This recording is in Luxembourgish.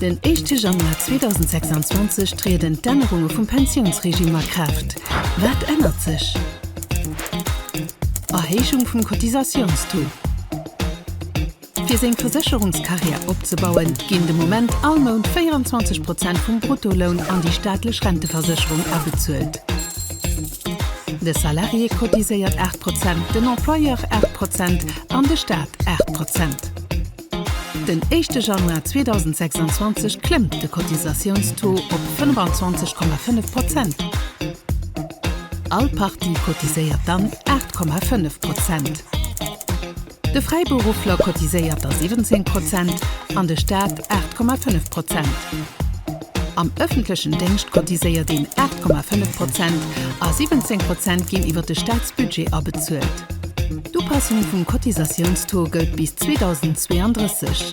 Den éischte Januar 2026 trieden d'Ännerunge vum Pensiounsregime a Kraaft. Wat ännert sech? Erhéijung vum Cotisatiounstaux. Fir seng Versécherungskarriär opzebauen, ginn de Moment all Mount 24 Prozent vum Bruttoloun an déi staatlech Renteversécherung abezuelt. De Salarié cotiséiert 8 Prozent, den Employeur 8 Prozent an de Staat 8 Prozent. Den éischte Januar 2026 klëmmt de Cotisatiounstaux op 25,5 Prozent. All Partie cotiséiert dann 8,5 Prozent. De Fräiberuffler cotiséiert da 17 Prozent an de Staat 8,5 Prozent. Am ëffentlechen Déngscht cotiséiert een 8,5 Prozent a 17 Prozent ginn iwwer de Staatsbudget abezuelt. D'Upassung vum Cotisatiounstaux gëllt bis 2032.